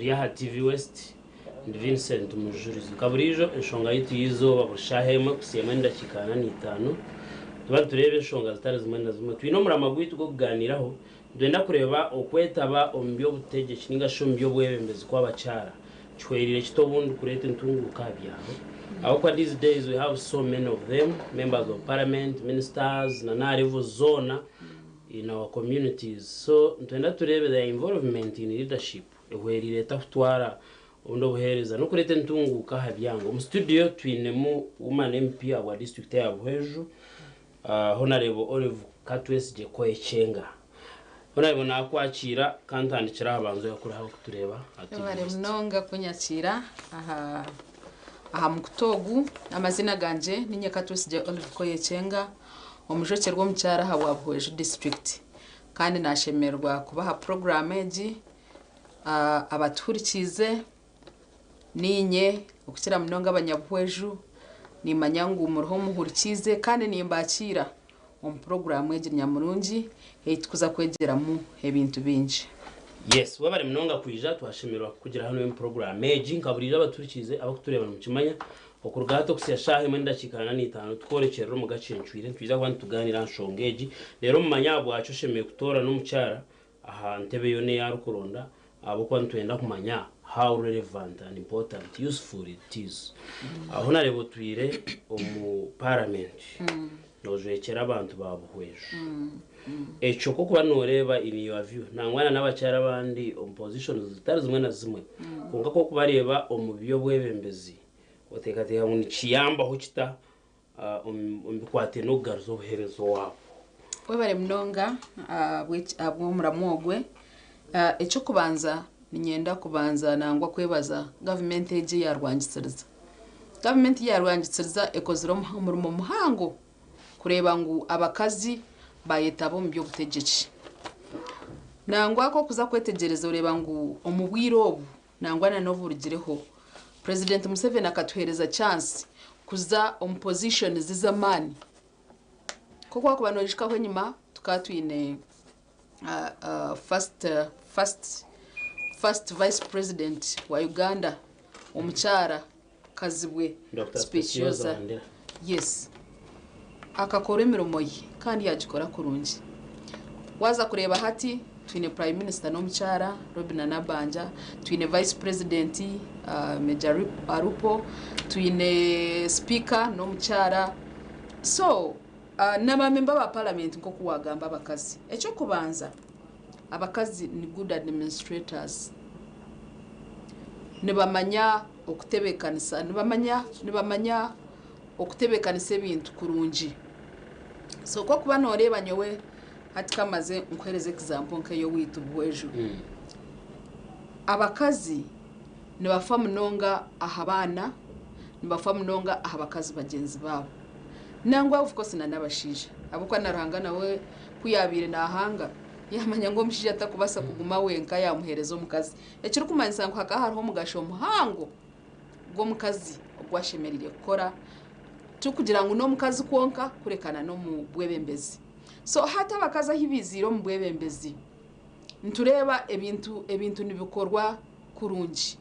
Ori aha TV West, ndi Vincent Mujurizi. Nka buriijo, enshonga yaitu y'eizooba buri shaaha emwe kuhitsya emwe n'edakiika ana n'itaano, nituba nitureeba enshonga zitari zimwe na zimwe. Twine omurama gwaitu gw'okugaaniiraho, nitwenda kureeba okwetaba omu by'obutegyeki ninga shi omu by'obwebembezi kw'abakyara kihwereire kita obundi kureeta entunguuka aha byaro. Ahabw'okuba these days we have so many of them, members of parliament, ministers na n'aha levels zoona in our communities. So nitwenda tureebe their involvement in leadership. Ehwereire eta kutwara obundi obuheereza n'okureeta entunguuka aha byanga. Omu studio twinemu Woman MP ahabwa disiturikiti eya Buhweju, Honarebo Olive Katwesigye Koyekyenga. Honarebo naakwakiira kandi ntandikire aha banza oyakure aha orikutureeba aha TV Webare West. munonga kunyakiira aha aha mukutu ogu. Amazina gangye ninye Katwesigye Olive Koyekyenga, omujwekyerwa omukyara ahabwa Buhweju disiturikiti. Kandi nashemererwa kuba aha puroguraamu egi. Abatuhurikiize, niinye okukira munonga abanyabuhweju, niimanya ngu muriho muhurikiize kandi nimbakiira omu puroguraamu egi nyamurungi ei turikuza kwegyeramu ebintu bingi. Yes, webare munonga kwija, twashemererwa kukugira hanu omu puroguraamu egi. Nka buriijo abatuhurikiize, abarikutureeba nimukimanya, okuruga hati okuhitsya shaaha emwe n'edakiika ana n'itaano tukworekyerera omu gacencwire, nitwija kuba nitugaaniira aha nshonga egi, reero mumanye ahabwaki oshemereire kutoorana omukyara aha ntebe yoona ei arikuronda ahabw'okuba nitwenda kumanya how relevant and important, useful it is. Aho nareeba otwire omu parliament nojwekyera abantu ba Buhweju. Ekyo kwokuba noreeba in your view nangwa na n'abakyara abandi omu positions zitari zimwe na zimwe kwonka kwokubareeba omu by'obwebembezi oteekateeka ngu nikiyambaho kita omu bikwataine n'okugaruza obuheereza owaabo. Webare munonga ahabw'omuramu ogwe. Eky'okubanza niinyenda kubanza nangwa kwebaza gavumenti egi eyaarwangisiriza. Gavumenti eyaarwangisiriza ekozire omurimo muhango kureeba ngu abakazi baayetaba omu by'obutegyeki. Nangwa ku orikuza kwetegyereza oreeba ngu omu bwire obu Nangwa na n'obu burugireho, Purezidenti Museveni akatuheereza chance kuza omu positions z'amaani. Nk'oku wakuba noijukaho enyima tukaba twine first, first, first vice president wa Uganda omukyara Kazibwe Dr. Specioza. Specioza Wandera. Yes. Akakora emirimo ye kandi yagikora kurungi. Waza kureeba hati twine Prime Minister n'omukyara Robinah Nabbanja, twine Vice President Major Arupo, twine Speaker n'omukyara. So na ba member ba parliament nk'oku wagamba abakazi. Eky'okubanza abakazi ni good administrators. Nibamanya okutebeekanisa, nibamanya nibamanya okutebeekanisa ebintu kurungi. So ku orikuba nooreeba nyowe hati ka mmaze nkuheereze example nk'ey'owaitu Buhweju. Abakazi nibafa munonga aha baana, nibafa munonga aha bakazi bagyenzi baabo. Nangwa of course na n'abashaija ahabw'okuba na Ruhanga nawe ku yaabaire naahanga, yaamanya ngu omushaija tarikubaasa kuguma wenka yaamuheereza omukazi. Ekirikumanyisa ngu hakaba hariho omugasho muhango gw'omukazi ogu ashemereire kukora, tikugira ngu n'omukazi kwonka kureka na n'omu bwebembezi. So hati abakazi ahu baiziire omu bwebembezi, nitureeba ebintu ebintu nibikorwa kurungi.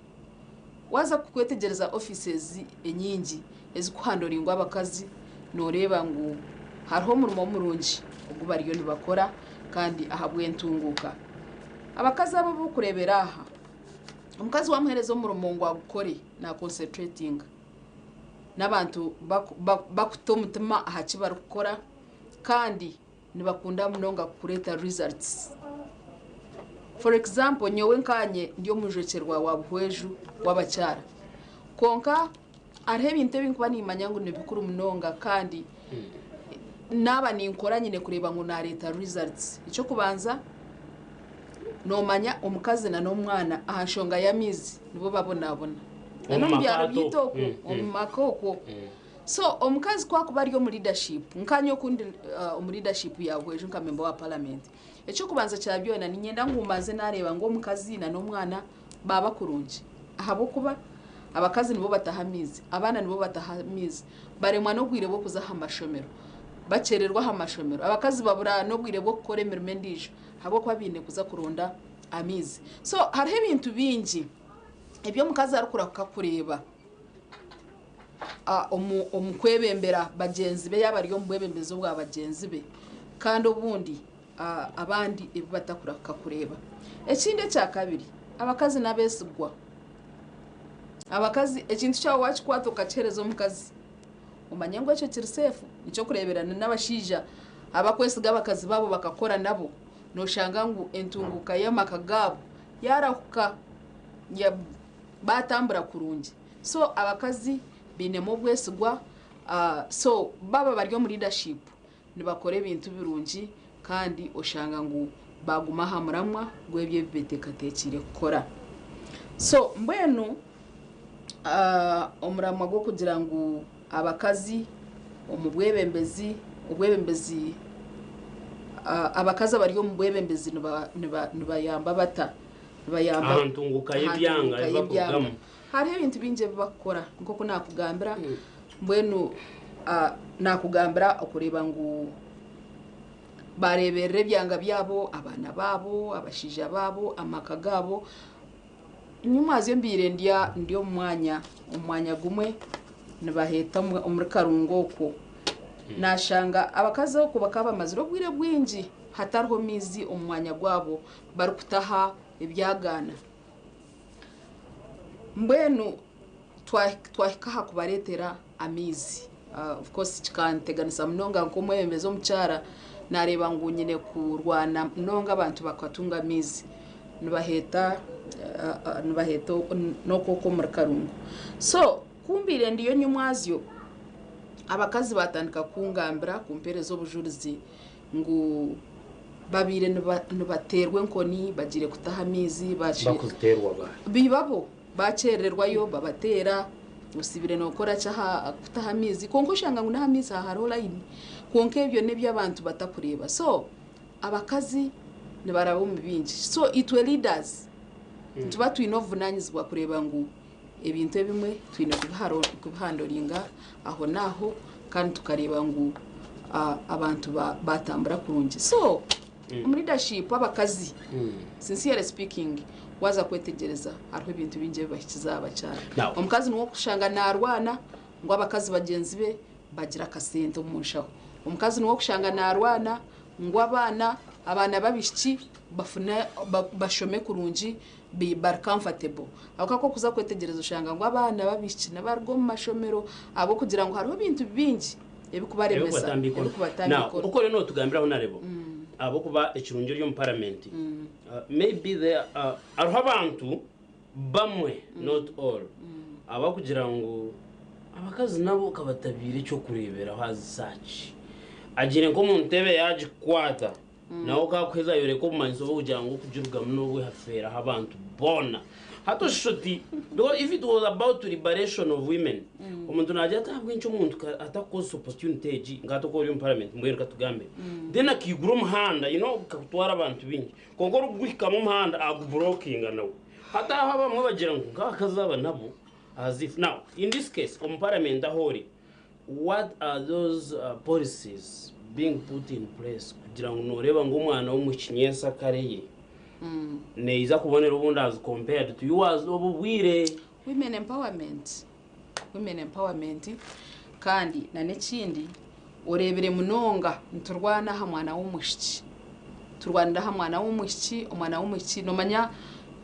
Waaza kwetegyereza offices enyingi ezikuhandoringwa abakazi, nooreeba ngu hariho omurimo murungi ogu bariyo nibakora kandi ahabw'entunguuka. Abakazi abo abu orikureebera aha, omukazi waamuheereza omurimo ngu agukore, na concentratinga. N'abantu bakuta omutima aha ki barikukora kandi nibakunda munonga kureeta results. For example, nyowe nkaanye ndi omujwekyerwa wa Buhweju w'abakyara kwonka hariho ebintu ebi nkuba nimanya ngu nibikuru munonga kandi naaba ninkora nyine kureeba ngu naareeta results. Eky'okubanza, noomanya omukazi na n'omwana aha nshonga y'amaizi nibo babonabona. Na Omu n'omu byaro maka byaitu okwo. okwo, omu maka okwo. So omukazi ku akuba ari omu leadership, nkanye oku ndi omu leadership ya Buhweju nka member wa parliament, eky'okubanza kya byona niinyenda ngu mbanze naareeba ngu omukazi na n'omwana baaba kurungi ahabw'okuba abakazi nibo bataha amaizi, abaana nibo bataha amaizi, baremwa n'obwire bw'okuza aha mashomero, bakyererwa aha mashomero, abakazi babura n'obwire bw'okukora emirimo endiijo ahabw'okuba baine kuza kuronda amaizi. So hariho ebintu bingi. Ebi omukazi arikurahuka kureeba omu kwebembera bagyenzi be yaaba ari omu bwebembezi obwa bagyenzi be kandi obundi abandi ebi batakurahuka kureeba. Ekindi ekya kabiri, abakazi n'abeesigwa. Abakazi ekintu kyawe waakikwata okakiheereza omukazi, omanye ngu ekyo kiri seefu. Nikyo orikureebera n'abashaija abakwesiga abakazi baabo bakakora nabo, nooshanga ngu entunguuka y'amaka gaabo yaarahuka baatambura kurungi. So abakazi bainemu obwesigwa, so baaba bari omu leadership nibakora ebintu birungi kandi oshanga ngu baaguma aha muramwa gw'ebyo ebi beteekateekiire kukora. So mbwenu omuramwa gw'okugira ngu abakazi omu bwebembezi, obwebembezi abakazi abari omu bwebembezi nibayamba bata? Nibayamba aha ntunguka y'ebyanga aha ntunguuka y'ebyanga. Ebi bakurugamu. Hariho ebintu bingi ebi bakukora nk'oku naakugambira mbwenu naakugambira okureeba ngu baareeberera ebyanga byabo, abaana baabo, abashaija baabo, amaka gaabo. Nyimwazyo mbaire ndi omu mwanya omu mwanya gumwe nibaheeta omuri Karungu okwo. Naashanga abakazi okwo bakaba bamazire obwire bwingi hatariho maizi omu mwanya gwabo barikutaha ebyagaana. Mbwenu twahika aha kubareetera amaizi. Of course kikanteganisa munonga nk'omwebembezi omukyara naareeba ngu nyine kurwana munonga abantu bakatunga amaizi. Nibaheeta nibaheeta n'okwo okwo omuri Karungu. So ku mbaire ndiyo nyimwazyo, abakazi baatandika kungambira kumpeereza obujurizi ngu babaire nibateerwa enkoni bagiire kutaha amaizi. Bakuziteerwa baahi? Bibabo bakyerererwayo babateera, osiibire nookora ki aha kutaha amaizi, kwonka oshanga ngu n'aha maizi aha hariho layini, kwonka ebyo n'eby'abantu batakureeba. So abakazi nibaraba omu bingi. So itwe leaders nituba twine obuvunaanyizibwa kureeba ngu ebintu ebimwe twine kubihandoringa aho n'aho kandi tukareeba ngu abantu batambura kurungi. So omu leadership abakazi, sincerely speaking, waaza kwetegyereza hariho ebintu bingi ebi bahikize aha bakyara. Now- Omukazi niwe okushanga naarwana ngu abakazi bagyenzi be bagire akasente omu nshaho. Omukazi niwe okushanga naarwana ngu abaana b'abaishiki bafune bashome kurungi bari comfortable. Ahabw'okuba ku orikuza kwetegyereza oshanga ngu abaana b'abaishiki nibaruga omu mashomero ahabw'okugira ngu hariho ebintu bingi ebikubaremesa, Ebikubatambika. Ebikubatambika. Now, nkoku oriyo notugambiraho narebo ahabw'okuba ekirungi ori omu paramenti, maybe there hariho abantu bamwe, not all, abakugira ngu abakazi nabo kabatabiire ekyokureeberaho as such, agiire nk'omu ntebe yagikwata nawe kakuheza ayoreka obumanyiso bw'okugira ngu okugirugamu n'obwe hafeeraho abantu boona. Hati oshusha oti because if it was about liberation of women, omuntu naagira ati ahabw'enki omuntu atakukozesa opportunity egi nkahati oku ori omu parliament, mbwenu katugambe, then akaigura omuhanda kakutwara abantu baingi, kwonka orikuguhikamu omuhanda aguburokinga nawe. Hati aho abamwe bagira ngu nk'abakazi aba nabo as if. Now in this case omu parliament aho ori, what are those policies being put in place kugira ngu noreeba ngu omwana w'omwishiki kare ye neija kubonera obundi as compared to yours obu bwire? Women empowerment, women empowerment. Kandi na n'ekindi oreebire munonga niturwana aha mwana w'omwishiki, turwanira aha mwana w'omwishiki. Omwana w'omwishiki noomanya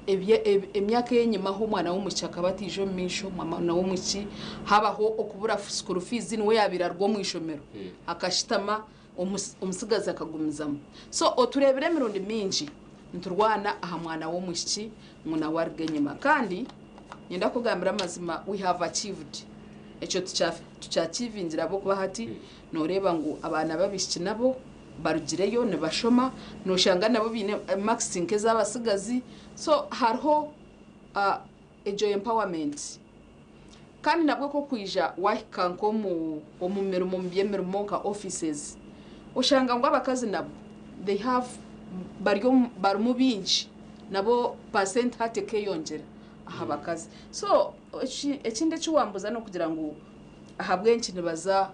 emyaka ey'enyimaho omwana w'omwishiki akaba atiija omu maisho. Omwana w'omwishiki habaho okubura school fees, niwe yaabaire aruga omu ishomero akashitama, omutsigazi akagumizamu. So otureebire emirundi mingi niturwana aha mwana w'omwishiki ngu nawe aruge enyima. Kandi nyenda kugambira amazima, we have achieved ekyo, tukyakivingira ahabw'okuba hati nooreeba ngu abaana b'abaishiki nabo barugireyo nibashoma, nooshanga nabo baine marks nk'ez'abasigazi. So hariho egyo empowerment. Kandi nabwo kokwija wahika nk'omu omu mirimo, omu by'emirimo nka offices, oshanga ngu abakazi nabo they have bari barimu bingi nabo, percent hati ekeyongyera aha bakazi. So ekindi ekiwambuza n'okugira ngu ahabw'enki nibaza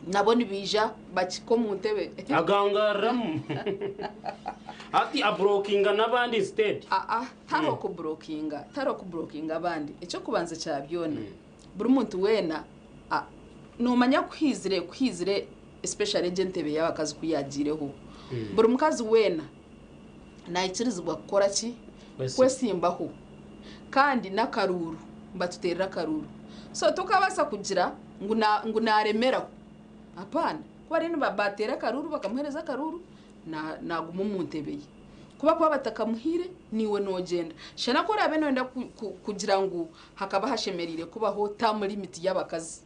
Nabo nibaija bakika omu ntebe. Agangarramu. Hati aburokinga n'abandi instead. Aa, tihariho kuburokinga, tihariho kuburokinga abandi. Eky'okubanza kya byona, buri muntu weena a noomanya ku haizire, ku haizire especially egi entebe y'abakazi ku yaagiireho, buri mukazi weena naikirizibwa kukora ki? Kwesimbaho. Kandi n'akaruuru, nibatuteerera akaruuru. So tokabaasa kugira ngu na ngu naaremeraho. Apaana. Ku bariyo niba bateera akaruuru bakamuheereza akaruuru, na naaguma omu ntebe ye. Ku bakuba batakamuhaire, naiwe noogyenda. Shana ku oraabe nooyenda ku ku kugira ngu hakaba hashemereire kubaho term limit y'abakazi.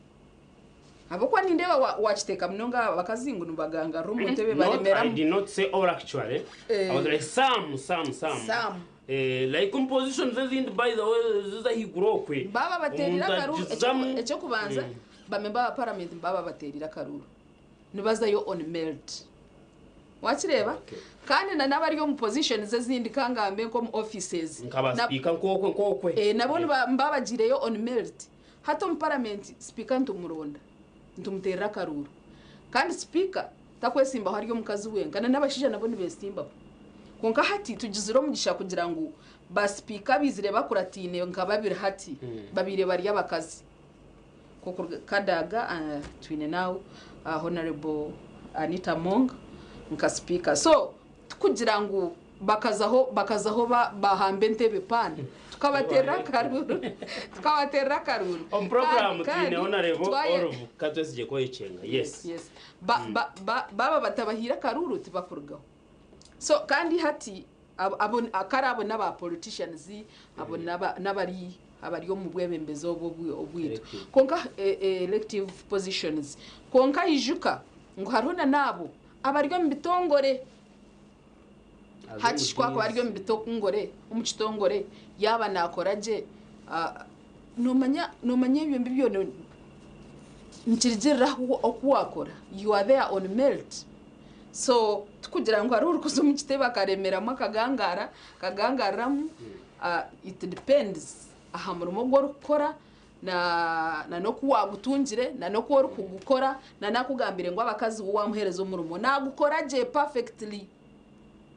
Ahabw'okuba nindeeba wa wakiteeka munonga aha bakazi ngu nibagangarira omu ntebe Not, I baremeramu. did not say all actually. I was like some, some, some. Some. Eh, like omu positions ezindi by the way ezahaiguru okwe. Baaba bateerire Omuntu akaruuru, agizamu. eky'okubanza bamemba ba paramenti baaba bateerire akaruuru nibazayo on merit. Wakireeba? Okay. Kandi na n'abari omu positions ezindi ka ngambe nk'omu offices. Nka ba Na- speaker nk'okwe nk'okwe. Eh, nabo niba nibaba bagiireyo on merit. Hati omu paramenti sipiika nitumuronda, nitumuteerera akaruuru. Kandi sipiika takwesimbaho ari omukazi wenka, na n'abashaija nabo nibeesimbaho. Kwonka hati tugizire omugisha kugira ngu ba sipiika abaizire bakurataine nka babiri hati babaire bari abakazi. Nk'okuruga Kadaga twine now Honourable Anita Among nka sipiika. So tikugira ngu bakazaho bakazaho bahamba entebe paana tukabaterera akaruru tukabaterera akaruru. Omu program twine Honourable Olive Katwesigye Koyekyenga. Yes. Yes. Ba, ba, ba, baba batabahaire akaruru tibakurugaho. So kandi hati abo, abo, kare abo n'aba politicians abo n'aba, n'abari abari omu bwebembezi obu obwitu Elective. Kwonka elective positions. Kwonka ijuka ngu hariho na n'abo abari omu bitongore. Hati shi ku akuba ari omu bitongore, omu kitongore, yaaba naakora gye, noomanya noomanya ebyo mbi byona nikirugiirira aha oku waakora. You are there on merit. So tikugira ngu hariho orikuza omu kitebe akaremeramu akagangaara, akagangaariramu, it depends aha murimo ogu orikukora na n'oku waagutungire, na n'oku orikugukora, na n'akugambire ngu abakazi we waamuheereza omurimo naagukora gye perfectly.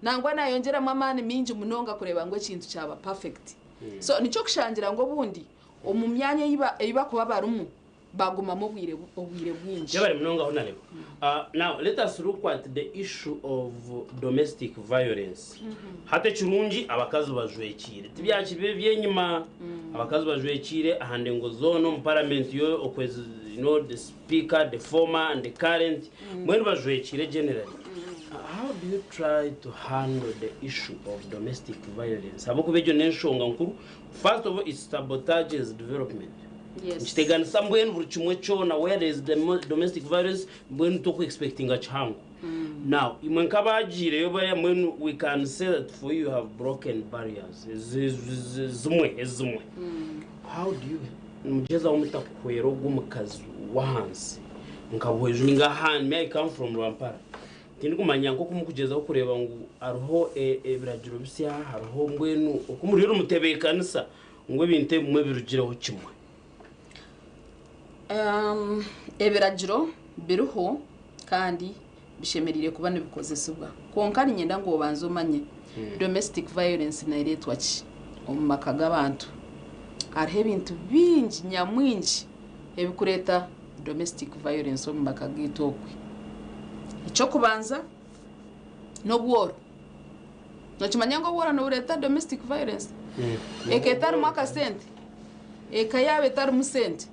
Nangwa naayongyeramu amaani maingi munonga kureeba ngu ekintu kyaba perfect. So nikyo kushangira ngu obundi omu myanya ei ei bakuba barimu bagumamu obwire obwire bwingi. Yebare munonga Honarebo. Now let us look at the issue of domestic violence. Hati ekirungi abakazi bajwekiire tibyakiri ebyenyima, abakazi bajwekiire aha ndengo zoona omu parliament yo okwezi you know the speaker, the former and the current mbwenu bajwekiire generally. How do you try to handle the issue of domestic violence ahabw'okuba egyo n'enshonga nkuru first of all it sabotages development. Nikiteganisa mbwenu buri kimwe kyona where there is domestic violence mbwenu toku expectinga kihango. Now imwe nk'abaagiireyo bariya mbwenu we can say that for you you have broken barriers ezimwe ezimwe. How do you nimugyezaho muta kuhwera ogwo omukazi w'ahansi nka Buhweju ninga ahandi me I come from Rwampara tindikumanya nk'oku murikugyezaho kureeba ngu hariho ebiragiro bisya hariho mbwenu oku muriyo nimutebeekanisa ngu ebintu ebimwe birugireho kimwe. Ebiragiro biriho kandi bishemereire kuba nibikozesibwa kwonka niinyenda ngu obanze omanye domestic violence neereetwa ki omu maka g'abantu. Hariho ebintu bingi nyamwingi ebirikureeta domestic violence omu maka gaitu okwe. Eky'okubanza n'obworo. Nookimanya ngu obworo nibureeta domestic violence? Eka etarimu akasente, eka yaaba etarimu sente,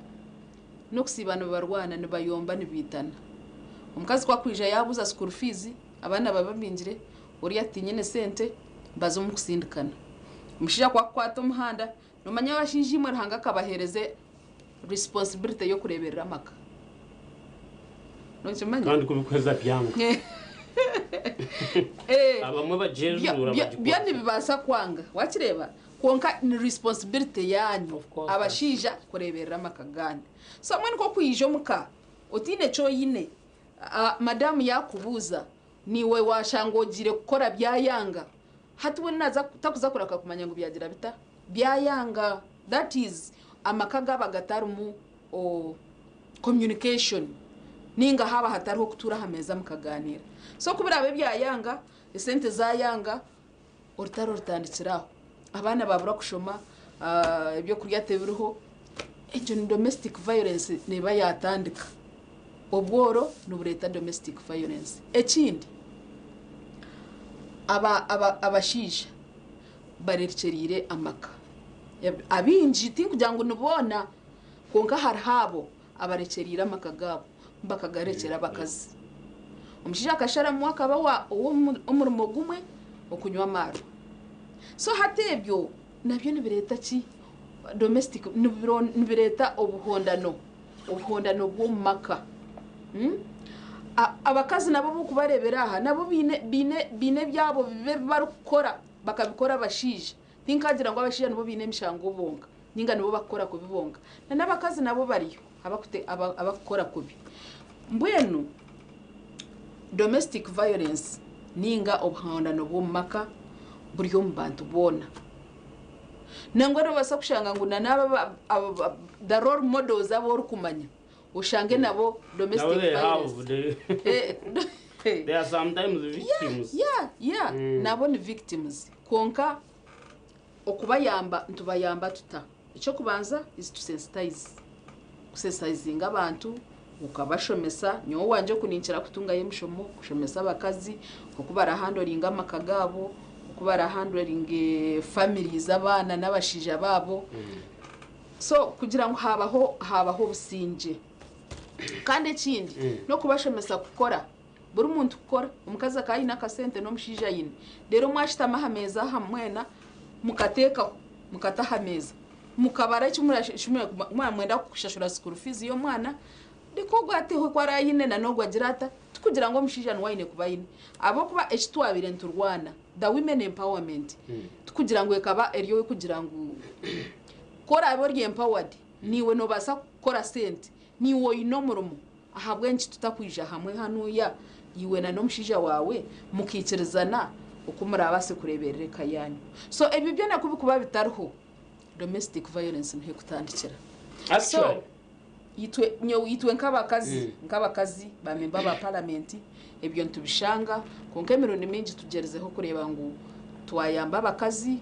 n'okusiiba nibarwana, nibayomba, nibaitana. Omukazi ku akwija yaabuuza school fees, abaana baba baingire, oriya ati tiinyine sente, baza omu kusindikana. Omushaija ku akukwata omuhanda, noomanya abashaija imwe Ruhanga akabaheereza responsibility y'okureeberera amaka. Nookimanya? Kandi ku bikuheza byanga. Abamwe bagyejuura Byo bagikora. nibibaasa kwanga, waakireeba? Kwonka ni responsibility yaanyu Of course. abashaija kureeberera amaka gaanyu. So mbwenu ku okwija omuka otaine eki oine, madamu yaakubuuza, naiwe waashanga ogiire kukora byayanga, hati we naaza takuza kureka kumanya ngu byagira bita? Byayanga. That is amaka gaaba gatarimu communication. Ninga haaba hatariho okutuura aha meeza mukagaaniira. So ku biraabe byayanga, esente zaayanga, orutaro rutandikira aho. Abaana baabura kushoma, ebyokurya tibiriho, egyo ni domestic violence neeba yaatandika. Obworo nibureeta domestic violence. Ekindi, abashaija barerekyereire amaka. Abaingi tinkugira ngu ni boona, kwonka hariho abo abarekyereire amaka gaabo bakagarekyera abakazi. Omushaija akasharamu akaba ow'omurimo gumwe okunywa amaarwa. So hati ebyo nabyo nibireeta ki? Domestic nibireeta obuhondano, obuhondano bw'omu maka. Abakazi nabo obu orikubareebera aha nabo baine baine baine ebyabo bibi ebi barikukora bakabikora abashaija. Tinkagira ngu abashaija nibo baine emishango bonka ninga nibo bakukora kubi bonka. Na n'abakazi nabo bariyo abakukora kubi. Mbwenu domestic violence ninga obuhondano bw'omu maka buri omu bantu boona. Nangwa nobaasa kushanga ngu na n'aba the role models abu orikumanya oshange nabo domestic Nabo they violence. have they are sometimes victims. Yeah, nabo ni victims. Kwonka okubayamba nitubayamba tuta? Eky'okubanza is to sensitize. Kusensitizinga abantu, okabashomesa. Nyowe owangye oku ninkira kutungayo emishomo, kushomesa abakazi oku barahandoringa amaka gaabo, oku barahandoringa families abaana n'abashaija baabo. So kugira ngu habaho obusingye. Kandi ekindi n'okubashomesa kukora. Buri muntu kukora, omukazi akaba aine akasente n'omushaija aine. Reero mwashutama aha meeza aha mwena mukateekaho, mukata aha meeza. Mukabara eki mwamwenda kushashura school fees y'omwana, reka ogwo ateho ku araayine na n'ogwo agire ata, tikugira ngu omushaija niwe aine kuba aine. Ahabw'okuba eki twabaire niturwana, the women empowerment, tikugira ngu ekaba eri ey'okugira ngu ku oraabe ori empowered, naiwe noobaasa kukora sente, naiwe oine omurimo, ahabw'enki tutakwija hamwe hanuya iwe na n'omushaija waawe mukaikirizana oku muraabaase kureeberera eka yaanyu. So ebyo byona ku birikuba bitariho, domestic violence niho ekutandikira. Actually. So itwe nyowe itwe nk'abakazi nk'abakazi ba member ba paramenti ebyo nitubishanga kwonka emirundi mingi tugyerizeho kureeba ngu twayamba abakazi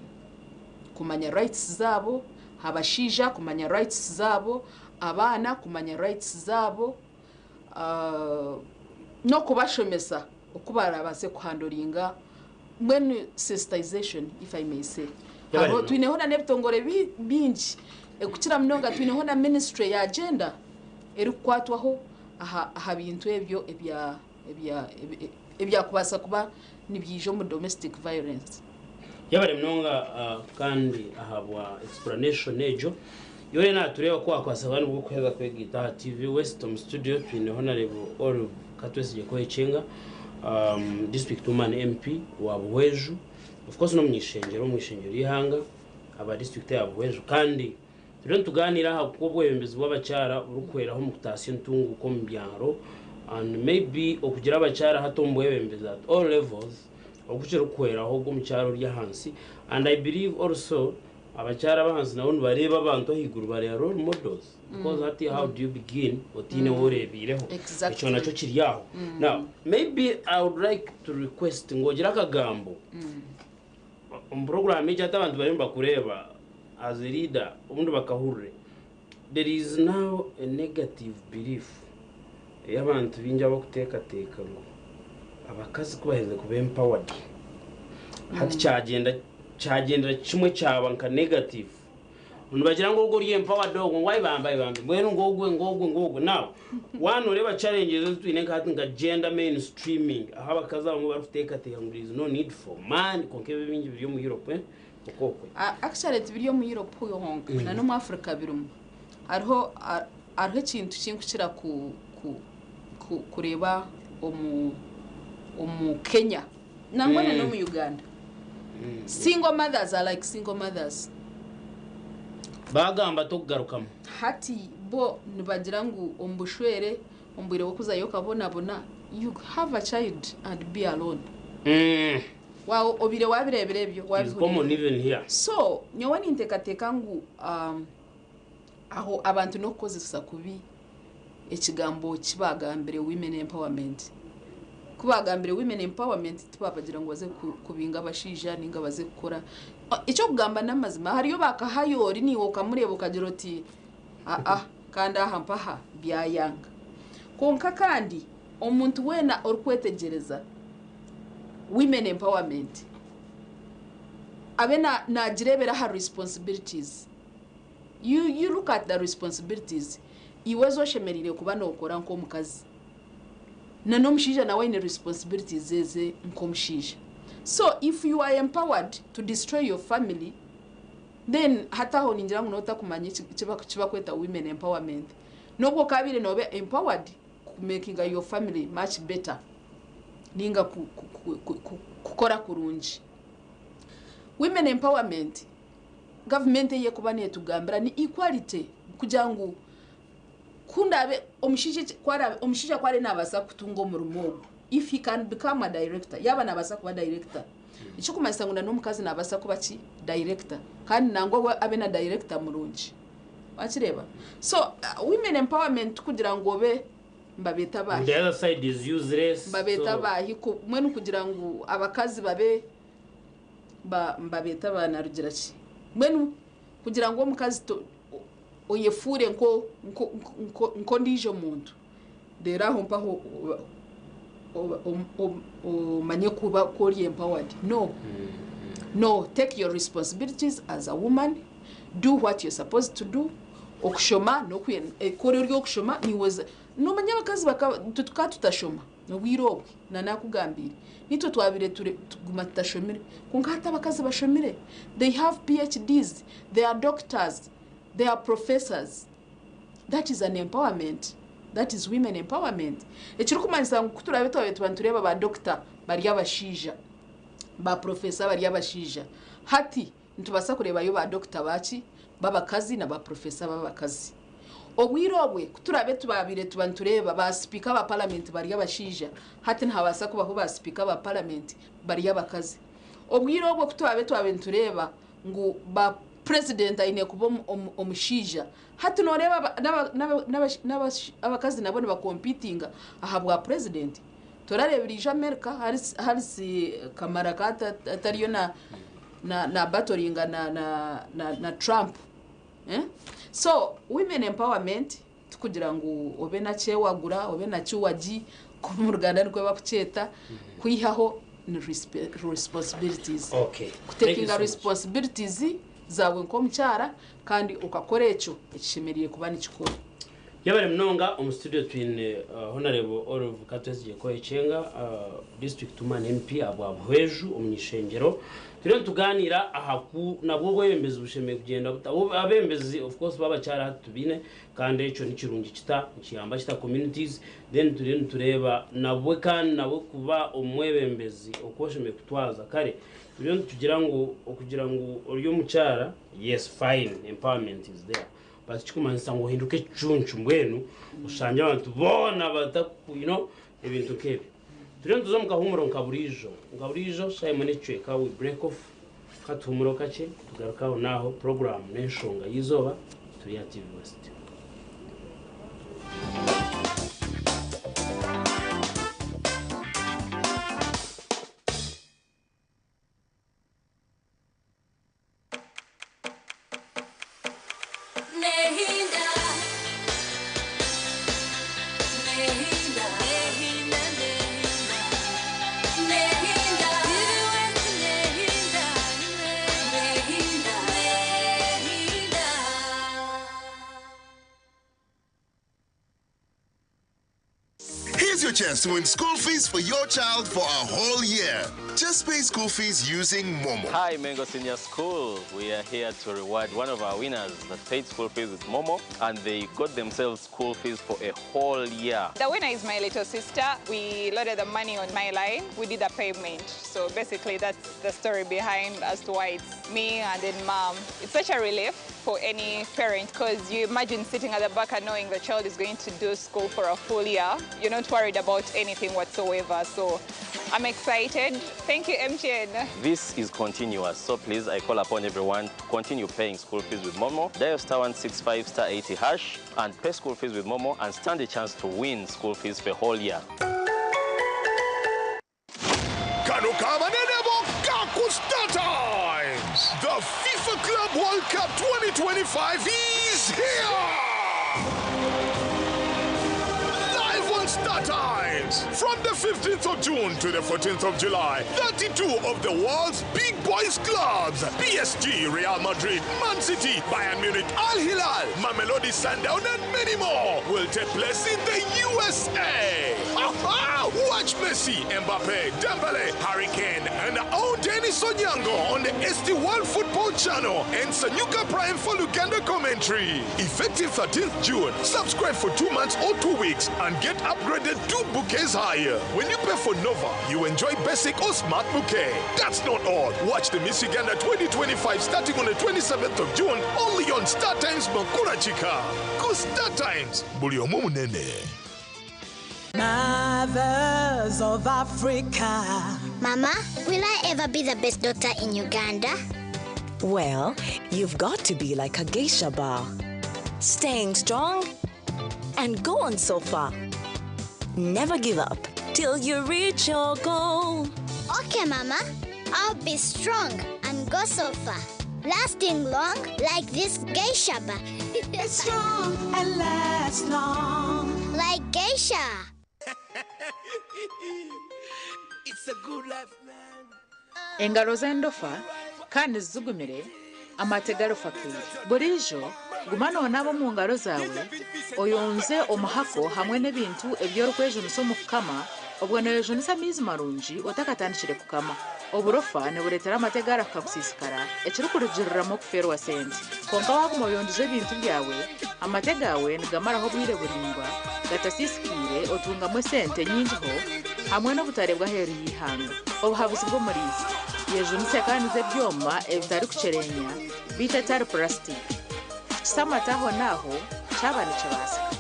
kumanya rights zaabo, abashaija kumanya rights zaabo, abaana kumanya rights zaabo, n'okubashomesa oku barabaase kuhandoringa mbwenu sensitization if I may say. Hariho twineho na n'ebitongore bingi okukira munonga twineho na ministry ya gender erikukwatwaho aha bintu ebyo ebya ebya ebyakubaasa kuba nibyija omu domestic violence. Yabare munonga kandi ahabwa explanation egyo. Iwe natureeba ku wakwasa abandi bw'okuheza kwegaita aha TV West omu studio twine Honorable Olive Katwesigye Koechenga, District Woman MP wa Buhweju, of course n'omuny'ishengyero omu ishengyero ry'eihanga aba district ya Buhweju kandi turiyo nitugaaniira aha ku obwebembezi bw'abakyara burikuhweraho omu kutaasya entunguuka omu byaro and maybe okugira abakyara hati omu bwebembezi at all levels oku kirikuhweraho ogwo omukyara ori ahansi. And I believe also abakyara ab'ahansi nabo nibareeba abantu ahaiguru bareeba role models because hati how do you begin otiine ou oreebiireho? Ekyo nakyo kiri aho. Now maybe I would like to request ngu ogire akagambo omu program egi hati abantu bariyo nibakureeba as a leader obundi bakahurire. There is now a negative belief ey'abantu baingi abarikuteekateeka ngu abakazi ku baherize kuba empowered hati kyagyenda kyagyendera kimwe kyaba nka negative. Nibagira ngu ogwo ori empowered ogwo ngu ai bambe ai bambe mbwenu ngu ogwe ngu ogwe ngu ogwe. Now waaba nooreeba challenges ezi twine nka hati nka gender mainstreaming ahu abakazi abamwe barikuteekateeka ngu there is no need for man kwonka ebi ebingi biri omu Europe eh okwo okwe. Actually tibiri omu Europe honka na n'omu Africa birimu. Hariho hariho ekintu kinkukira ku ku ku kureeba omu omu Kenya nangwa na n'omu Uganda. Single mothers are like single mothers. Baagamba tokugarukamu. Hati bo nibagira ngu omu bushwere omu bwire bw'okuzayo okabonabona you have a child and be alone. Waawe obaire waabireebire ebyo It is waabihuriire. common even here. So nyowe ninteekateeka ngu aho abantu n'okukozesa kubi. Ekigambo ki baagambire women empowerment. Ku baagambire women empowerment tibaabagira ngu baze kubinga abashaija nainga baze kukora. Eky'okugamba n'amazima hariyo baakahayo ori naiwe okamureeba okagira oti aa kandi aha mpaha byayanga. Kwonka kandi omuntu weena orikwetegyereza women empowerment abe naagireebera aha responsibilities. You you look at the responsibilities iwe ezi oshemereire kuba nokora nk'omukazi na n'omushaija nawe aine responsibilities eze nk'omushaija. So if you are empowered to destroy your family then hati aho ningira ngu notakumanya eki bakweta women empowerment. N'obu okabaire noba empowered ku makinga your family much better ninga kukora kurungi. Women empowerment Gavumenti ei erikuba neetugambira ni equality kugira ngu ku ndaabe omushaija eki ku araabe omushaija ku araabe naabaasa kutunga omurimo ogwo if he can become a director yaaba naabaasa kuba director ekirikumanyisa ngu na n'omukazi naabaasa kuba ki director kandi nangwa we abe na director murungi wakireeba so women empowerment tikugira ngu obe nibabeeta baahi The other side is useless. nibabeeta So, baahi ku mbwenu kugira ngu abakazi babe Ba mbabeeta ba narugira ki? Mbwenu kugira ngu omukazi to oyefuure nko nko nko nk'ondiijo muntu reero aho mpaho omanye kuba ku ori empowered. No, no take your responsibilities as a woman, do what you're supposed to do, okushoma n'okwe ku ori ori okushoma niiwe oza noomanya abakazi baka itwe tukaba tutashoma. Obwire obwe na nakugambiire nitwe twabaire tuguma tutashomire kwonka hati abakazi bashomire they have PHDs, they are doctors, they are professors that is an empowerment, that is women empowerment ekirikumanyisa ngu kuturaabe twabaire tuba nitureeba ba doctor bari abashaija, ba professor bari abashaija hati Nitubaasa kureebayo ba dokita baaki b'abakazi na ba purofesa b'abakazi. Obwire obwe ku turaabe tubaabaire tuba nitureeba ba sipiika ba paramenti bari abashaija, hati nihabaasa kubaho ba sipiika ba paramenti bari abakazi. Obwire obwe ku turaabe twabaire nitureeba ngu ba purezidenti aine kuba omushaija, hati nooreeba abakazi nabo nibakompitinga aha bwa purezidenti. Torareebire ijo America, Harris Kamala akaba atariyo na. na na battlinga na na na na Trump eh so women empowerment tikugira ngu obe na kyewagura obe na kiwagi nkoku omu Ruganda nikwo bakukyeta kwihaho ni responsibilities Okay. Thank you kutekinga so much. responsibilities zaawe nk'omukyara kandi okakora ekyo ekishemereire kuba nikikorwa. Yebare munonga omu studio twine Honarebo Olive Katwesigye Koyekyenga District Woman MP ahabwa Buhweju omunyishengyero. Turiyo nituganiira aha ku nabwo obwebembezi bushemereire kugyenda buta. Abebembezi of course babakyara hati tubiine kandi ekyo nikirungi kita, nikiyamba kita communities then turiyo nitureeba nabwe kandi nabwe kuba omwebembezi oku oshemereire kutwaza. Kare turiyo nitugira ngu okugira ngu ori omukyara yes fine empowerment is there. But tikikumanyisa ngu ohinduke ekicuncu mbwenu oshangye abantu boona bataku you know ebintu nk'ebyo. Turiyo nituza omu kahuumuro nka buriijo. Nka buriijo shaaha emwe n'ekicweka we break off katuhuumureho kakye tugaruke aho n'aho puroguraamu n'enshonga y'eizooba turi aha TV West. Here's your chance to win school fees for your child for a whole year. Just pay school fees using Momo. Hi, Mengo Senior School. We are here to reward one of our winners that paid school fees with Momo, and they got themselves school fees for a whole year. The winner is my little sister. We loaded the money on my line. We did the payment. So basically, that's the story behind as to why it's me and then mom. It's such a relief. for any parent because you imagine sitting at the back and knowing the child is going to do school for a full year. You're not worried about anything whatsoever. So I'm excited. Thank you, MTN. This is continuous, so please, I call upon everyone to continue paying school fees with Momo. Dial star 165 star 80 hash and pay school fees with Momo and stand a chance to win school fees for a whole year. Kano kabanene bokka ku Star Times. The FIFA Club World Cup 2025 is here. Live on Star Times. From the 15th of June to the 14th of July, 32 of the world's big boys clubs PSG, Real Madrid, Man City, Bayern Munich, Al Hilal, Mamelodi Sundown, and many more will take place in the USA. Aha! Watch Messi, Mbappe, Dembele, Harry Kane, and our own Dennis Onyango on the ST1 Football Channel and Sanyuka Prime for Luganda commentary. Effective 13th June, subscribe for 2 months or 2 weeks and get upgraded two bouquets higher. When you pay for Nova, you enjoy basic or smart bouquet. That's not all. Watch the Miss Uganda 2025 starting on the 27th of June only on Star Times Makura Chika. Ku Star Times, buli omu munene. Mothers of Africa. Mama, will I ever be the best doctor in Uganda? Well, you've got to be like a geisha bar. Staying strong and go on so far. Never give up till you reach your goal. Okay, Mama. I'll be strong and go so far. Lasting long like this geisha bar. It's strong and lasts long. Like geisha. It's a good life, man. Engaro z'endofa kandi zigumire, amate garufakiire. Burijo guma noonaba omu ngaro zaawe, oyonze omuhako hamwe n'ebintu ebyorikwejunusa omu kukama, obwo noyejunisa amaizi marungi otakatandikire kukama. Oburofa nibureetera amate garafuka kusiisikara, ekirikurugiriramu okufeerwa sente. Kwonka waaguma oyondize ebintu byawe, amate gaawe nigamaraho obwire buraingwa gatasiisikiire, otungamu esente nyingiho hamwe n'obutare bw'aheeru y'ihanga. Obuhabuzi bw'omuriisa: yejunise kandi z'ebyoma ebitarikukyerenya beitu etari purasitiki. Fukisa amate aho n'aho kyaba nikibaasika.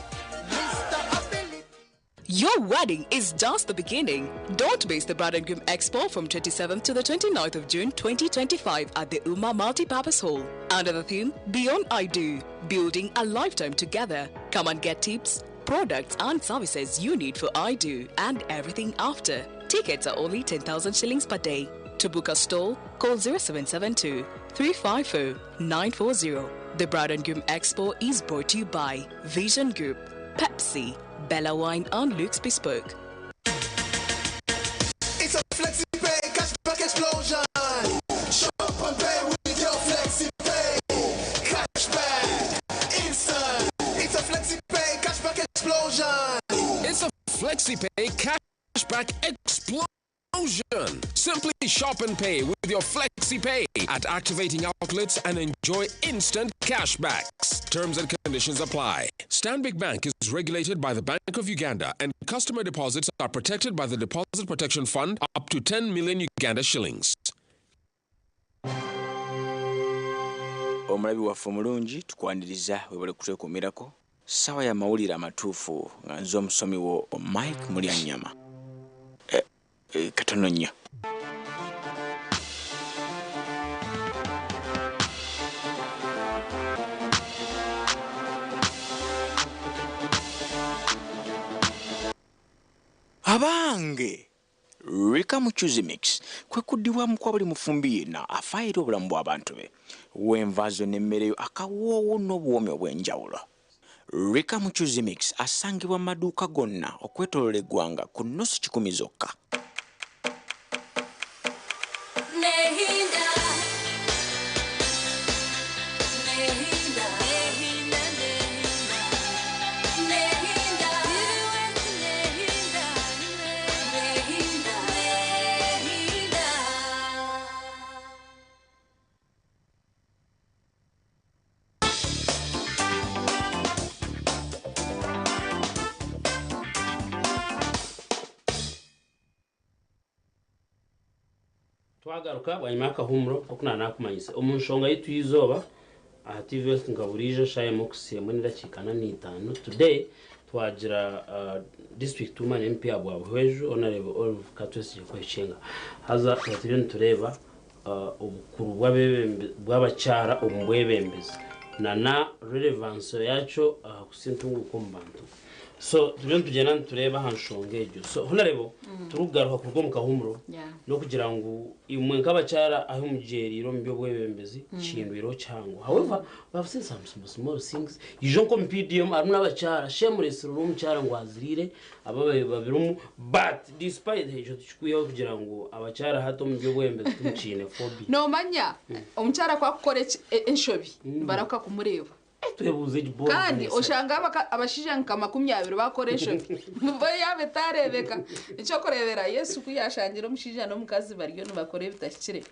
Your wedding is just the beginning. Don't miss the Bride and Groom Expo from 27th to the 29th of June 2025 at the Uma Multipurpose Hall. Under the theme Beyond I Do, Building a Lifetime Together. Come and get tips, products, and services you need for I Do and everything after. Tickets are only 10,000 shillings per day. To book a stall, call 0772 350 940. The Bride and Groom Expo is brought to you by Vision Group, Pepsi, Bella Wine, and Luke's Bespoke. It's a FlexiPay cashback explosion. Shop and pay with your FlexiPay. Cashback, instant. It's a FlexiPay cashback explosion. It's a FlexiPay cashback explosion. Simply shop and pay with your FlexiPay at activating outlets and enjoy instant cashbacks. Terms and conditions apply. Stanbic Bank is regulated by the Bank of Uganda and customer deposits are protected by the Deposit Protection Fund up to 10 million Uganda shillings. Omulabi waffe omulungi, tukwaniriza, webale kutwekuumirako. Ssaawa ya mawulire amatuufu nga nze omusomi wo Mike Mulyanyama. Eh, eh, katono nnyo. Abange, Rika Muchuzi Mix kwe kuddibwamu kwa buli mufumbi yenna afaayo eri obulamu bw'abantu be, w'enva zo n'emmere yo akawoowo n'obuwoomi obw'enjawulo. Rika Muchuzi Mix asangibwa mu maduuka gonna okwetooloola eggwanga ku nusu 100 zokka. Nehinda. Nehinda. Nehinda. Nehinda. Nehinda. Nehinda. Nehinda. Twagaruka bwanyuma y'akahumuro. Oku nakumanyisa omu nshonga yitu y'izooba, Aha TV West nka buriijo eshaaha emwe okuhitsya emwe n'edakiika ana n'eitaano. Today twagira District Woman MP ahabwa Buhweju Honourable Olive Katwesigye Kwekyenga. Haza twaba turiyo nitureeba obukuru bw'abakyara omu bwebembezi na na relevance yakyo aha kuhitsya entunguuka omu bantu. So turiyo nitugyenda nitureeba aha nshonga egyo. So Honourable turikugaruka kuruga omu kahuumuro n'okugira ngu imwe nk'abakyara ahu mugyereire omu by'obwebembezi kihindwireho kihango. However, we have seen some small small things. Ijo nk'omu PDM harimu n'abakyara, shameless ori omukyara ngu aziriire aba ababaire babirimu but despite ekyo tikikwihaho kugira ngu abakyara hati omu by'obwebembezi timukiine phobia. Noomanya omukyara ku akukora enshobi nibarahuka kumureeba. Kandi oshanga abashaija nka 20 baakora enshobi, bo yaaba etaareebeka. Eky'okureebera, Yesu ku yaashangire omushaija n'omukazi bariyo nibakora ebitahikire,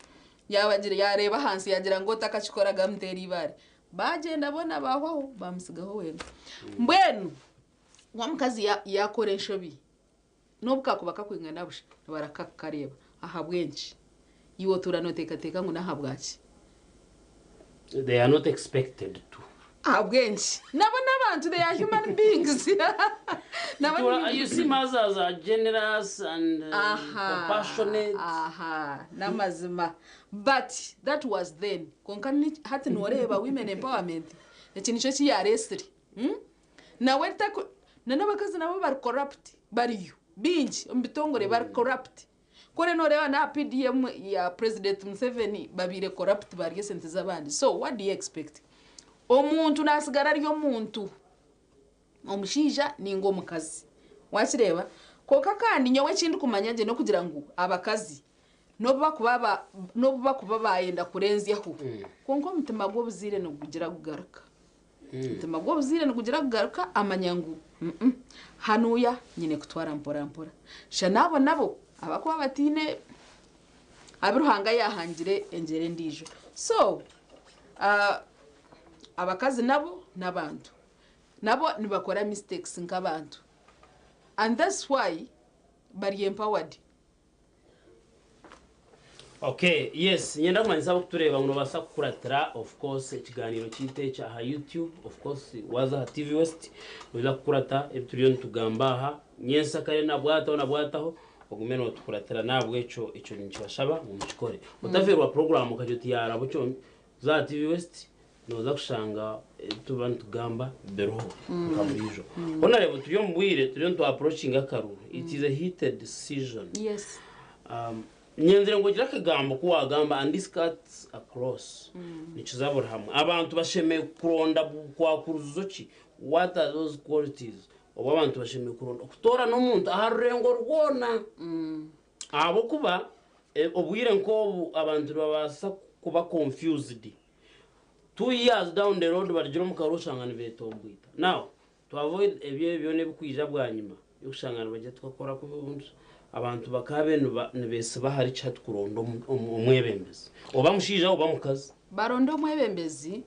yaabagira yaareeba ahansi yaagira ngu otakakikoraga amuteere eibaare. Baagyenda boona baahwaho, baamutsigaho wenka. Mbwenu omukazi yaakora enshobi, n'obu kaakuba kakwingana busha, nibarakakareeba. Ahabw'enki? Iwe otuura nooteekateeka ngu n'ahabwaki? They are not expected to. Ahabw'enki? Nabo n'abantu, they are human beings. Nabo You see mothers are generous and compassionate. Aha, n'amazima. But that was then. Kwonka hati nooreeba women empowerment, eki nikyo ki yaareetsire. Hmm? Nawe taku na n'abakazi nabo bari corrupt bariyo baingi omu bitongore bari corrupt. Kore noreeba n'aha PDM ya president Museveni babaire corrupt barya esente z'abandi so what do you expect? Omuntu nasigara ari omuntu, omushaija ninga omukazi wakireeba? Kwonka kandi nyowe ekindikumanya gye n'okugira ngu abakazi n'obu bakuba ba n'obu bakuba bayenda kurenzyaho kwonka omutima gw'obuzaire nigugira gugaruka. Omutima gw'obuzaire nigugira gugaruka amanya ngu mm hanuya nyine kutwara mpora mpora. Shana abo nabo abakuba bataine abu Ruhanga yahangire engyera endiijo. So abakazi nabo n'abantu. Nabo nibakora mistakes nk'abantu and that's why bari empowered. Ok yes niinyenda kumanyisa abarikutureeba ngu nobaasa kukuratira of course ekiganiiro kyaitu eki aha YouTube of course waaza aha TV West noija kukurata ebi turiyo nitugamba aha nyensakare na bwataho na bwataho ogume notukuratira nahabwekyo ekyo ninkibashaba ngu mukikore otafeerwa puroguraamu okagira oti yaaraba okyo za aha TV West Nooza kushanga ebi turikuba nitugamba biriho nka buriijo. Hoona reeba turi omu bwire turiyo nitu approachinga akaruru. It is a heated season. Yes. Nyenzire ngu ogire akagambo ku waagamba and this cuts across. Nikiza buri hamwe. Abantu bashemereire kuronda bukwakuruzo ki? What are those qualities obu abantu bashemereire kuronda kutoorana omuntu aha rurengo rwona? Ahabw'okuba obwire nk'obu abantu nibabaasa kuba confused. 2 years down the road barugire omu karuru oshanga nibetomboita. Now to avoid ebyo byona ebikwija bwanyima y'okushanga nibagira tukakora kubi obundi abantu bakaabe nibeesiba ahari ki hati kuronda omwebembezi oba mushaija oba mukazi. Baronde omwebembezi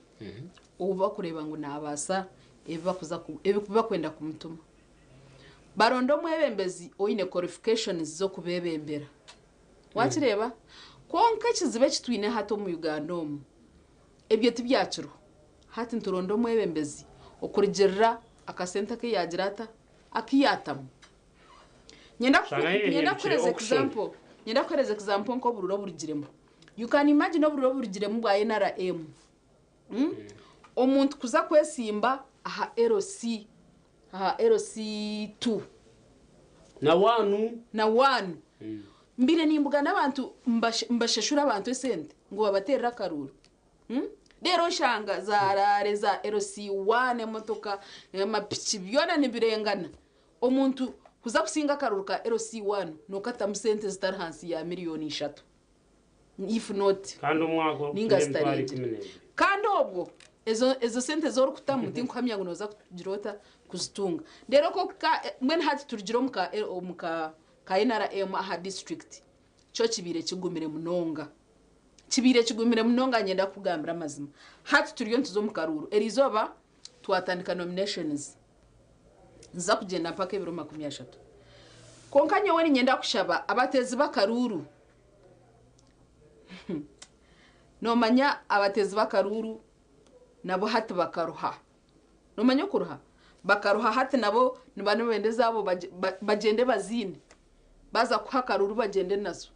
ou bakureeba ngu naabaasa ebi bakuza ebi bakwenda kumutuma. Baronde omwebembezi oine qualifications z'okubeebembera. Wakireeba? Kwonka ekizibu eki twine hati omu Uganda omu, ebyo tibyakiriho. Hati nituronda omwebembezi okurugirira akasente aku yaagira ata? Aku yaatamu. Nyenda Shana nyenda ehindukire kukuhereza auction. example, nyenda kukuhereza example nk'obururu oburugiremu. You can imagine obururu oburugiremu bwa NRM. Omuntu kuza kwesimba aha LC aha LC2 Na wanu. Na wanu. Mbaire nimbugana abantu mbashashura abantu esente ngu babateerere akaruuru. Reero oshanga za rare za LC1 emotoka, amapiki byona nibirengana. Omuntu kuza kusinga akaruuru ka LC1 nookatamu sente zitari hansi ya 3 million. If not. Kandi omwaka Ninga orikukira emitwaro zitarengyera. 12. Kandi obwo ezo sente ez'orikutamu tinkuhamya ngu nooza kugira ota kuzitunga. Reero ka mbwenu hati turugire omu ka ka NRM aha district kyo kibaire kigumire munonga. Kibaire kigumire munonga niinyenda kukugambira amazima. Hati turiyo nituza omu karuuru. Eriizooba twatandika nominations. Niziza kugyenda mpaka ebiro 30. Kwonka nyowe niinyenda kushaba abateezi b'akaruuru. Noomanya abateezi b'akaruuru Nabo hati bakaruha. Noomanya okuruha? Bakaruha hati nabo niba nibenda ezaabo bagyende baziine. Baaza kuha akaruru bagyende nazo.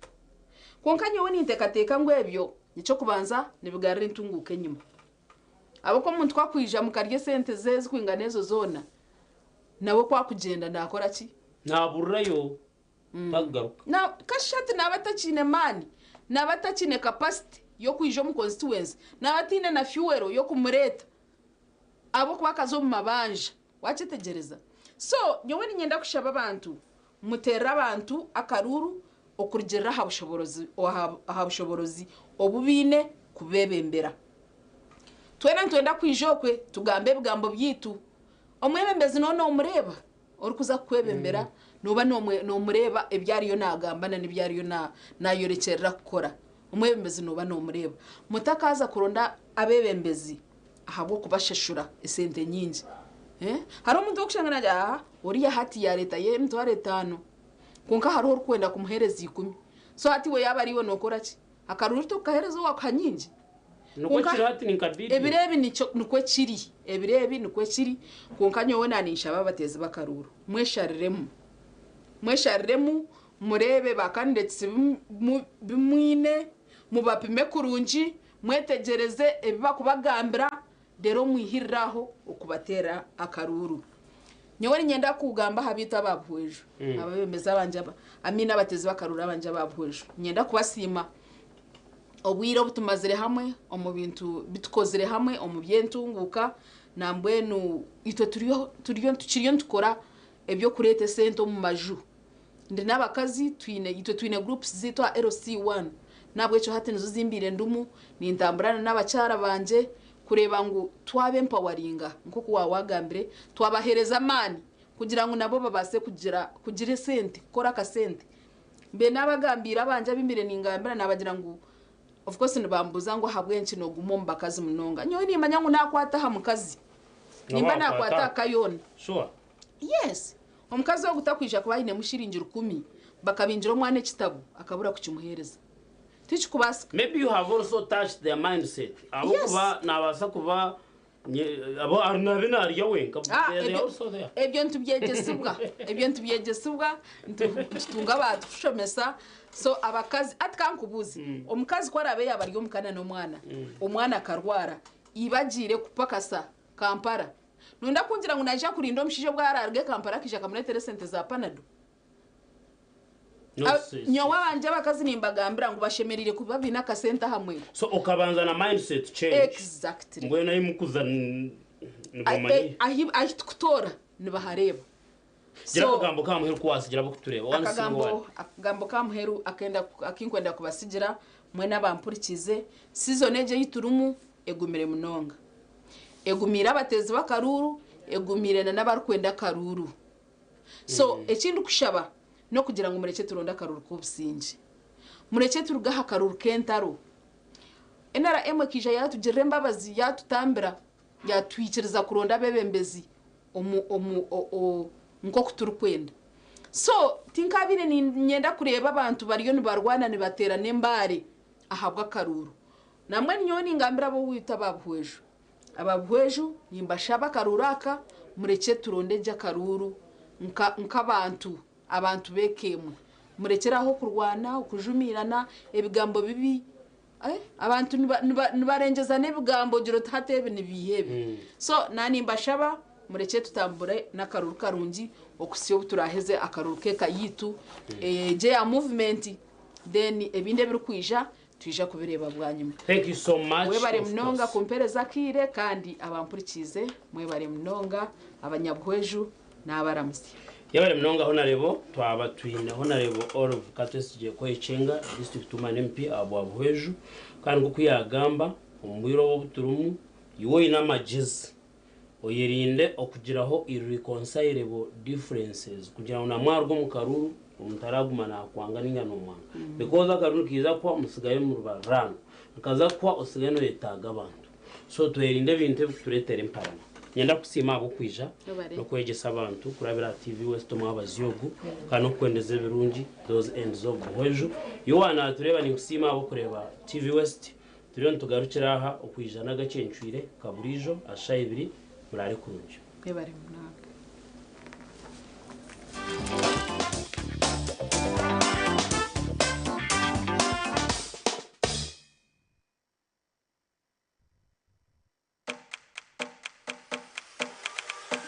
Kwonka nyowe ninteekateeka ngu ebyo eky'okubanza nibigarura entunguuka enyima. Ahabw'okuba omuntu ku akwija mukarya esente ze ezirikwingana ezo zoona, nawe ku akugyenda naakora ki? Naaburirayo takugaruka. Na kasha hati naaba atakiine maani, naaba atakiine capacity y'okwija omu constituency, naaba ataine na fuel y'okumureeta ahabw'okuba akaza omu mabanja. Wakyetegyereza? So, nyowe niinyenda kushaba abantu, muteerere abantu akaruuru okurugiirira aha bushoboorozi aha bushoboorozi obu baine kubeebembera. Twena nitwenda kwija okwe tugambe ebigambo byaitu. Omwebembezi nooba noomureeba orikuza kukwebembera, nooba noomureeba ebi ariyo naagamba n'ebi ariyo naayorekyerera kukora. Omwebembezi nooba noomureeba. Mutakaaza kuronda abeebembezi ahabw'okubashashura esente nyingi. Hariho omuntu orikushanga naagira ngu oriya hati yaareetayo emitwaro etaano kwonka hariho orikwenda kumuheereza ikumi. So hati iwe yaaba ari iwe nookora ki? Akaruru tokukaheereza owaakuha nyingi? Nikwo Kwonka kiri hati ni nka bibi. ebiro ebi nikyo nikwo kiri, ebiro ebi nikwo kiri, kwonka nyowe naaninshaba abateezi b'akaruuru mweshariremu, mweshariremu mureebe ba candidates bi mwine, mubapime kurungi, mwetegyereze ebi bakubagambira reero mwihirire aho okubateera akaruuru. Nyowe niinyenda kugamba aha baitu aba Buhweju, abeebembezi abangye aba, I mean abateezi b'akaruuru abangye aba Buhweju. Niinyenda kubasiima obwire obu tumazire hamwe omu bintu bi tukozire hamwe omu by'entunguuka nambwenu itwe turiyo turiyo tukiriyo nitukora eby'okureeta esente omu maju. Ndi n'abakazi twine itwe twine groups zaitu aha LC1 n'ahabw'ekyo hati nizo zimbaire ndimu nintambura na n'abakyara bangye kureeba ngu twaba empawaringa nk'oku waawagambire twabaheereza amaani kugira ngu nabo babaase kugira kugira esente kukora akasente. Mbaire naabagambiire abangye abu mbaire ningambira naabagira ngu of course nibambuuza ngu ahabw'enki nooguma omu bakazi munonga. Nyowe niimanya ngu naakwata aha mukazi nimba naakwata aha ka yoona. Sure. Yes. Omukazi ogu takwija kuba ainemu shiringi rukumi bakabingira omwana ekitabo akabura kukimuheereza. Tikikubaasika. Maybe you have also touched their mindset ahabw'okuba naabaasa kuba abo naabe naarya wenka Ah, they are ebyo- also there. ebyo nitubyegyesibwa ebyo nitubyegyesibwa nitutunga abaatushomesa so abakazi ati kankubuuze omukazi ku araabe yaaba ari omuka n'omwana omwana akarwara iba agiire kupakasa Kampala Noyenda kungira ngu naija kurinda omushaija obu araaruge Kampala akaija akamureetera esente za panado? No, si- si- Nyowe abangye abakazi nimbagambira ngu bashemereire kuba baine akasente aha mwezi. So okabanza na mindset change. Exactly. Mbwenu ahi mukuza nibamanyi. Ahi ahi tukutoora nibahareeba. Gira So akagambo ka muheru ku wasigira abakutureeba. One single word. akagambo akagambo ka muheru akenda akinkwenda kubasigira mwena abampurikiize, season egi ei turimu egumire munonga. Egumiire abateezi b'akaruuru, egumiire na n'abarikwenda akaruuru. So eki ndikushaba n'okugira ngu murekye turonde akaruuru k'obusingye. Murekye turuge aha karuuru k'entaro. NRM ekaija yaatugirira embabazi yaatutambira, yaatwikiriza kuronda abeebembezi omu omu o nk'oku turikwenda. So tinkaabaire niinyenda kureeba abantu bariyo nibarwana nibateerana embaare ahabw'akaruuru. Nambwenu nyowe ningambira ab'owaitu aba Buhweju, aba Buhweju nimbashaba akaruuru aka murekye turonde gye akaruuru nka nk'abantu, abantu b'eka emwe. Murekyere aho okurwana, okujumiirana, ebigambo bibi, eh, abantu niba niba nibarengyezana ebigambo ogira oti hati ebi nibiiha ebi. So naanimbashaba murekye tutambure n'akaruuru karungi okuhitsya obu turaaheze akaruuru k'eka yaitu, egyo eya movement then ebindi ebirikwija Twija kubireeba bwanyima. Thank you so much. Mwebare Of munonga course. kumpereza akaire kandi abampurikiize mwebare munonga abanyabuhweju nabaramutsya. Yebare munonga Honarebo, twaba twine Honarebo Olive Katwesigye Koyekyenga, District Woman MP ahabwa Buhweju, kandi nk'oku yagamba, omu bwire obu obuturimu, iwe oine amagyezi, Oyerinde okugiraho irreconcilable differences kugira ngu na mwaruga omu karuru omuntu araguma nakwanga ninga nomwanga because akaruru nikaija kuhwa musigare muri barurano nikaza kuhwa osigare noyetaaga abantu so twerinde ebintu ebikuturetera emparana. Niinyenda kukusiima ahabw'okwija n'okwegyesa abantu kurabira aha TV West omwabazyo ogu kandi n'okukwendeza ebirungi those ends of Buhweju. Yowaana natureeba ninkusiima ahabw'okureeba TV West. Turiyo nitugarukira aha okwija n'agacencwire kaburiijo aha shaaha ibiri muraare kurungi. Mwebare munonga.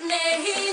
Nehina.